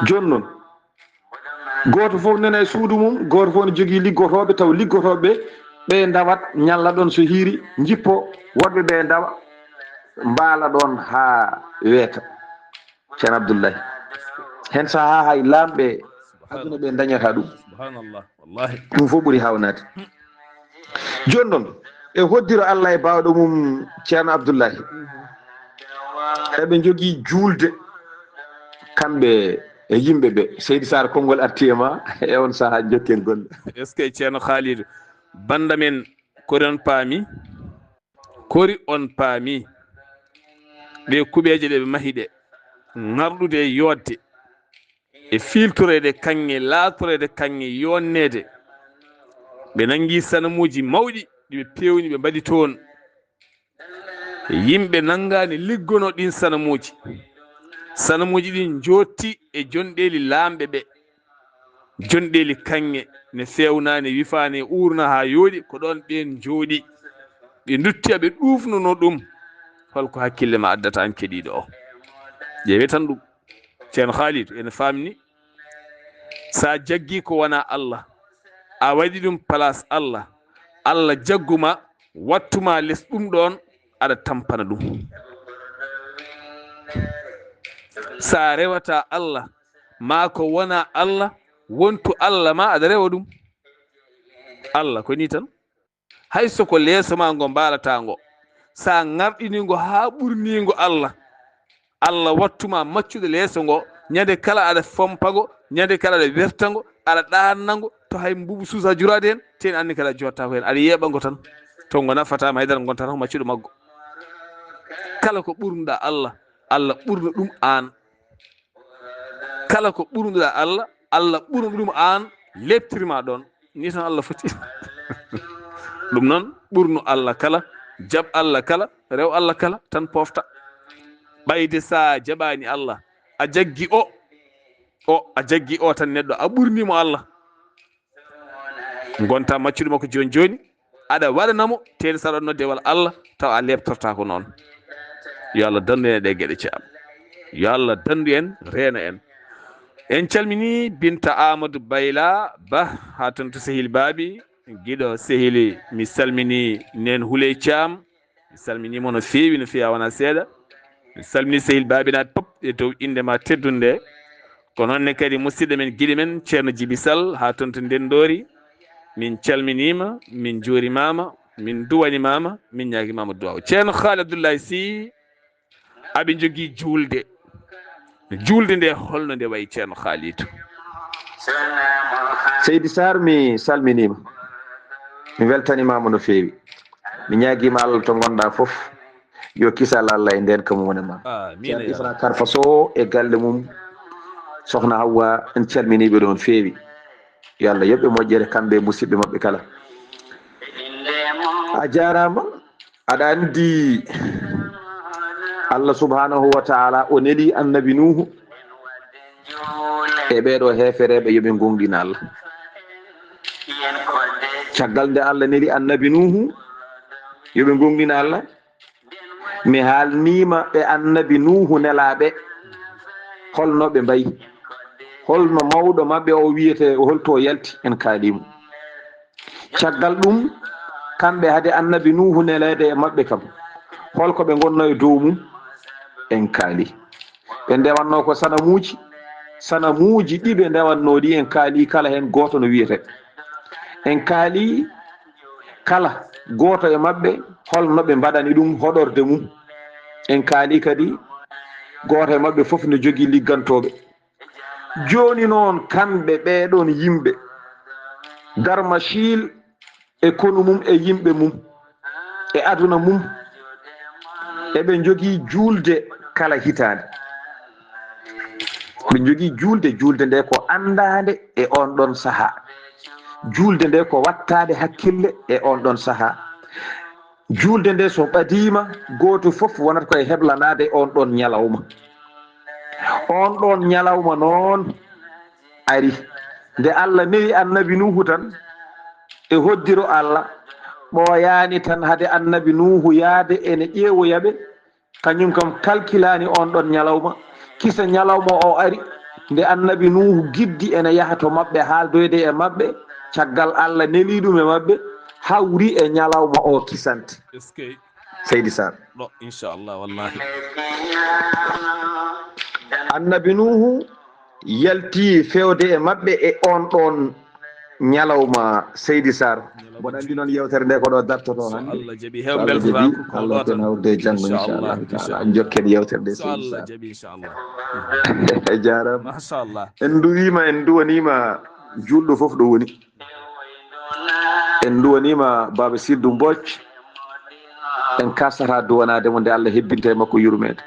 Jooni noon, gooto fof nana e suudu mum, gooto fof ne jogii liggotooɓe, taw liggotooɓe ɓe ndawat, ñalla ɗoon so hiiri, njippo, woɗɓe ɓe ndawa, mbaala ɗoon haa weeta. Ceerno Abdullahi, heen sahaa hay laamɓe aduna ɓe ndañata ɗum. Subhanallah, wallahi. Ɗum fof ɓuri haawnaade. Jooni noon, e hoddiro Allah e baawɗo mum, Ceerno Abdullahi, eɓe njogii juulde, kamɓe e yimɓe ɓe. Seydi Sarr, konngol artii e ma e on sahaa, njokken golle. Est-ce que Ceerno Khalidou, bannda men, kori on paami? Kori on paami? Ɗe kuɓeeje ɗe ɓe mahi ɗe, ŋarɗude e yooɗde, e fiiltoreede kaŋŋe, laatoreede kaŋŋe, yoonneede. Ɓe nanngi sanamuuji mawɗi, ɗi ɓe peewni, ɓe mbaɗi toon. Yimɓe nanngaani liggono ɗiin sanamuuji. Sanamuuji ɗiin njootti e jonɗeeli laamɓe ɓe. Jonɗeeli kaŋŋe ne feewnaani, wifaani, uurna haa yooɗi, ko ɗoon ɓeen njooɗi. Ɓe nduttii, ɓe ɗuufnuno ɗum. Hol ko hakkille ma addata, aan keɗiiɗo o? Ƴeewee tan ɗum. Ceerno Khalidou, ene faamni, so a jaggii ko wonaa Allah, a waɗi ɗum place Allah, Allah jaggu ma, wattu ma les ɗum ɗoon, aɗa tampana ɗum. So a rewataa Allah, maa ko wonaa Allah, wontu Allah ma, aɗa rewa ɗum. Allah ko nii tan. Hay so ko leeso ma ngo mbaalataa ngo, so a ŋarɗinii ngo haa ɓurnii ngo Allah, Allah wattu ma maccuɗo leeso ngo, ñande kala aɗa fompa ngo, ñande kala aɗa werta ngo, aɗa ɗaanna ngo, to hay mbuubu suusa juraade heen, teen anndi kala jooɗtaa ko heen, aɗa yeeɓa ngo tan, to ngo nafataa ma hay dara, ngontaa tan ko maccuɗo maggo. Kala ko ɓurnuɗaa Allah, Allah ɓurna ɗum aan. Kala ko ɓurnuɗaa Allah, Allah ɓurna ɗum aan, leeptiri ma ɗoon. Nii tan Allah foti. Ɗum noon, ɓurnu Allah kala, jaɓ Allah kala, rew Allah kala, tan pofta. Ɓayde so a jaɓaani Allah, a jaggi o, o, a jaggi o tan neɗɗo, a ɓurniimo Allah. Ngontaa maccuɗo makko jooni jooni, aɗa waɗana mo, teen so aɗa nodde wal Allah, taw a leeptortaako noon. Yo Allah danndu en e ɗee geɗe, Caam. Yo Allah danndu en, reena en. En calminii Binta Amadou Bayla Bah, haa toon to Sehil Baabi, giɗo Sehil, mi salminii Neen Huley Caam, mi salminii mo no feewi, no feewi, a wonaa seeɗa. Mi salminii sehil Baabinaaɓe pop e dow innde ma teddunde nde. Ko noon ne kadi musidɗo men, giɗo men, Ceerno Jibi Sall, haa toon to Ndenndoori. Min calminiima, min njuurimaama, min nduwanimaama, min ñaagimaama duwaaw. Ceerno Khaali Abdullahi Sy, aɓe njogii juulde. Juulde nde, holno nde wayi, Ceerno Khalidou? Seydi Sarr, mi salminiima. Mi weltanimaama no feewi. Mi ñaagiima Allah to ngonɗaa fof, yo kisal Allah e ndeenka mum won e ma. Amiin, Ceerno ya Ibra Rabbi. Karfa Sow e galle mum, Sohna Hawwa, en calminii ɓe ɗoon feewi. Yo Allah yoɓ ɓe moƴƴere, kamɓe e musidɓe maɓɓe kala. A jaaraama. Aɗa anndi, Allah subhanahu wa ta'ala o neli annabi Nuuhu e ɓee ɗoo heefereeɓe, yo ɓe ngoongɗin Allah. Caggal nde Allah neli annabi Nuuhu, yo ɓe goongɗin Allah, mi haalniima ɓe annabi Nuuhu nelaaɓe, holno ɓe mbayi, holno mawɗo maɓɓe o wiyetee, holto o yalti, en kaaliimo. Caggal ɗum, kamɓe hade annabi Nuuhu neleede e maɓɓe kam, holko ɓe ngonno e dow mum, en kaali. Ɓe ndewanno ko sanamuuji, sanamuuji ɗi ɓe ndewanno ɗi, en kaali kala heen gooto no wiyetee. En kaali kala gooto e maɓɓe holno ɓe mbaɗani ɗum hoɗorde mum. En kaali kadi gooto e maɓɓe fof no jogii liggantooɓe. Jooni noon, kamɓe ɓee ɗoon yimɓe, Darmachil e konu mum e yimɓe mum e aduna mum, eɓe njogii juulde kala hitaande. Ɓe njogii juulde, juulde nde ko anndaande e oon ɗoon sahaa. Juulde nde ko wattaade hakkille e oon ɗoon sahaa. Juulde nde so ɓadiima, gooto fof wonata ko e heblanaade oon ɗoon ñalawma. Oon ɗoon ñalawma noon ari. Nde Allah newi annabi Nuuhu tan e hoddiro Allah, ɓooyaani tan hade annabi Nuuhu yaade ene ƴeewoya ɓe, kañum kam kalkilaani oon ɗoon ñalawma. Kisa ñalawma o ari, nde annabi Nuuhu giddi ene yaha to maɓɓe, haaldoyde e maɓɓe, caggal Allah neli ɗum e maɓɓe, hawri e ñalawma o kisante. Eskey. Seydi Sarr. Ɗo, inchallah, wallahi. Annabi Nuuhu yalti fewde e maɓɓe e oon ɗoon ñalawma, Seydi Sarr. Mboɗo anndi noon yewtere nde ko ɗo dartoto hannde. So Allah jaɓi, heew beltotaako ko Allah ɗo tan. Hokku en hawrude e janngo, inchallah, inchallah taala. Jokken yewtere nde, so Seydi Allah Sarr jaɓi, inchallah. A jaaraama. Machallah. En nduwiima, en nduwaniima juulɗo fof ɗo woni. En nduwaniima Baaba Siddu Mbooc. En kasataa duwanaade mo nde Allah hebbinta e makko yurmeende.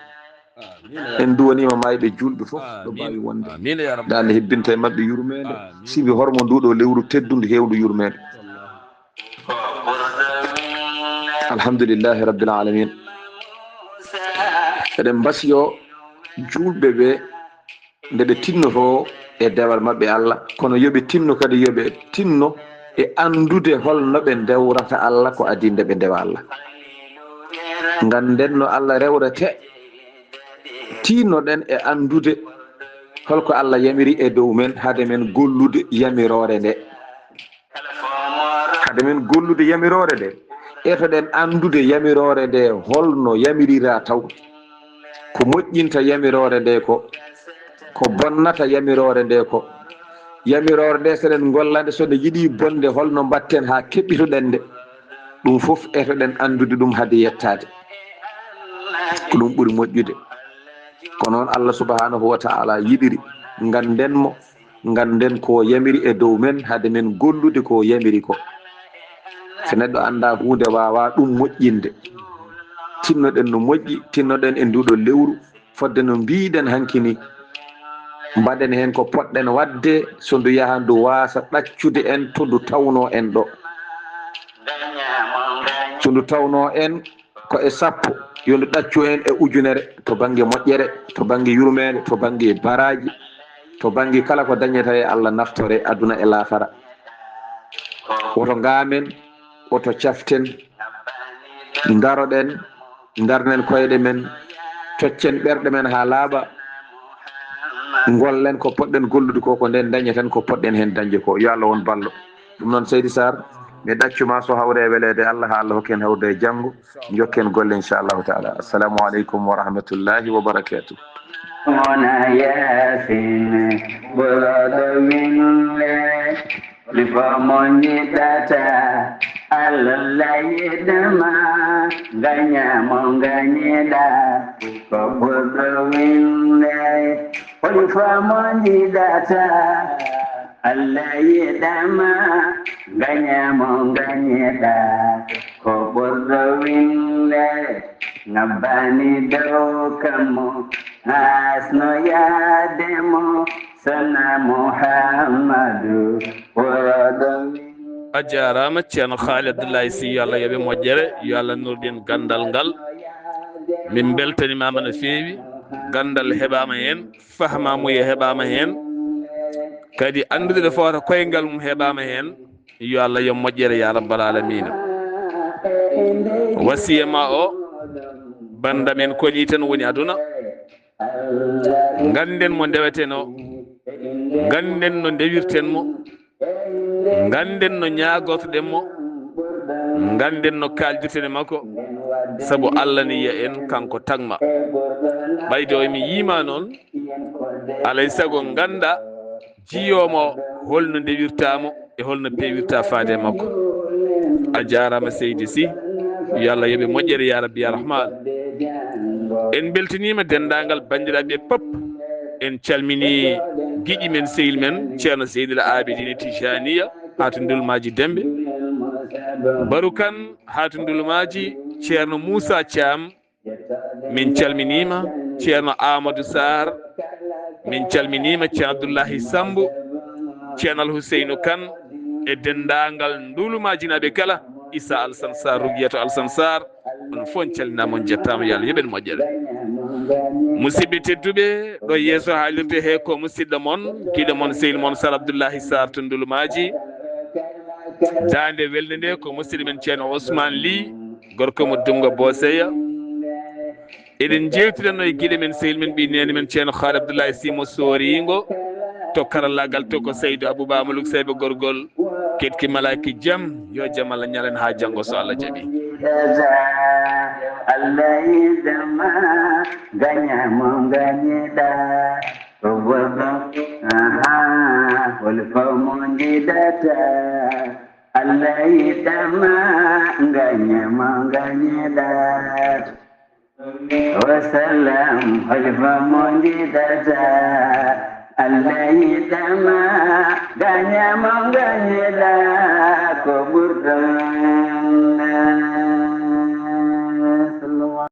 En nduwaniima maayɓe juulɓe fof ɗo mbaawi wonde. Nde Allah hebbinta e maɓɓe yurmeende. Sibi hormo ndu ɗo lewru teddundu heewndu yurmeende. Alhamdulillahi Rabbil Alamin. Eɗen mbasiyo juulɓe ɓe nde ɓe tinnotoo e dewal maɓɓe Allah, kono yo ɓe tinno kadi, yo ɓe tinno e anndude holno ɓe ndewrata Allah ko adii nde ɓe ndewa Allah. Ngannden no Allah rewretee, tinnoɗen e anndude holko Allah yamiri e dow men, hade men gollude yamiroore nde. Hade men gollude yamiroore nde, etoɗen anndude yamiroore nde holno yamirira taw. Ko moƴƴinta yamiroore nde ko, ko bonnata yamiroore nde ko. Yamiroore nde, so eɗen ngolla nde, so nde yiɗi bonde, holno mbatten haa keɓɓitoɗen nde? Ɗum fof etoɗen anndude ɗum hade yettaade. Ko ɗum ɓuri moƴƴude. Ko noon Allah subhanahu wa ta'ala yiɗiri. Ngannden mo. Ngannden ko o yamiri e dow men, hade men gollude ko o yamiri ko. So neɗɗo anndaa huunde, waawaa ɗum moƴƴinde. Tinnoɗen no moƴƴi, tinnoɗen e nduuɗo lewru, fodde no mbiiɗen hanki ni. Mbaɗen heen ko potɗen waɗde, so ndu yaha ndu waasa ɗaccude en to ndu tawnoo en ɗo. So ndu tawnoo en ko e sappo, yo ndu ɗaccu en e ujunere to bannge moƴƴere, to bannge yurmeende, to bannge baraaji, to bannge kala ko dañata e Allah naftore aduna e laakara. Woto ngaamen, woto caften, ndaroɗen, ndarnen koyɗe men, coccen ɓerɗe men haa laaɓa, ngollen ko potɗen gollude ko, ko nden dañeten ko potɗen heen dañde ko. Yo Allah won ballo. Ɗum noon, Seydi Sarr, mi ɗaccuma so hawre e weleede Allah, haa Allah hokki en hawrude e janngo, njokken golle, inchallahu taala. Assalamu aleykum wa rahmatullahi wa barakatuh. Mona Yaasin, ɓurɗo winde, holi fof mo njiɗɗata, Allah layiɗama, ngaña mo ngañiɗa, ko ɓurɗo winde, holi fof mo njiɗɗata. Allah yiɗama, ngaña mo ngañiɗa, ko ɓurɗo winde, ngabbani dow kammu, hasno yaade mo, sona Muhammadu, ɓurɗo winde. A jaaraama, Ceerno Haali Abdullahi Sy, yo Allah yoɓe moƴƴere, yo Allah nurɗin ganndal ngal. Min mbeltanimaama no feewi, ganndal heɓaama heen. Fahmaamuya heɓaama heen, kadi anndude ɗo fawata koyngal mum heɓaama heen. Yo Allah yo moƴƴere ya rabbal alamina. Wasiya ma o, banda men koni tan woni aduna. Ganden mo ndeweten o, ganden no ndewirten mo, ganden no ñaagortoɗen mo, ganden no kaaldirten e makko, sabu Allah ne yiya en kanko tagma. Ɓayde o emi yiima noon, alay sago ganda jiyoomo holno ndewirtaa mo e holno peewirtaa faade e makko. A jaaraama seydi Sy, yo Allah yoɓe moƴƴere ya rabbi ya rahman. En mbeltiniima denndaangal banndiraaɓe pop. En calmini giƴi men, sehil men Ceerno Seydil Abidine Tijaniya haa to Ndulmaaji Dembe, Baru Kan haa to Ndulmaaji, Ceerno Muusa Caam. Min calminiima Ceerno Amadou Sarr, min calminiima Ceerno Abdoullahi Sambu, Ceerno Alhuseynu Kan, e denndaangal Ndulmaajinaaɓe kala, Issa Alsan Sarr, Rugiyatou Alsan Sarr, on fof en calminaama, on njettaama, yo Allah yoɓ en moƴƴere. Musidɓe tedduɓe, ɗo yeeso haalirde he ko musidɗo mon, giɗo mon, sehil mon Sar Abdoullahi Sarr to Ndulmaaji. Daande welnde nde ko musidɗo men Ceerno Ousmane Ly, gorko mo Dumga Boseya. Eɗen njeewtiranno e giɗo men, sehil men, ɓii neene men Ceerno Khaali Abdoullahi Sy mo Sooringo. To karallaagal to ko Seydou Abouba Malouk Seyba Gorgol. Ketki malaaki jam, yo jam Allah ñalan haa janngo so Allah jaɓi. Allah yiɗama, gaña mo gañiɗa. Aha, hol fo mo jiɗata. Allah yiɗama, gaña mo gañiɗa. Wa salam, hol fo mo jiɗata. Allah yiɗama, gaña mo gañiɗa. Ko ɓurɗo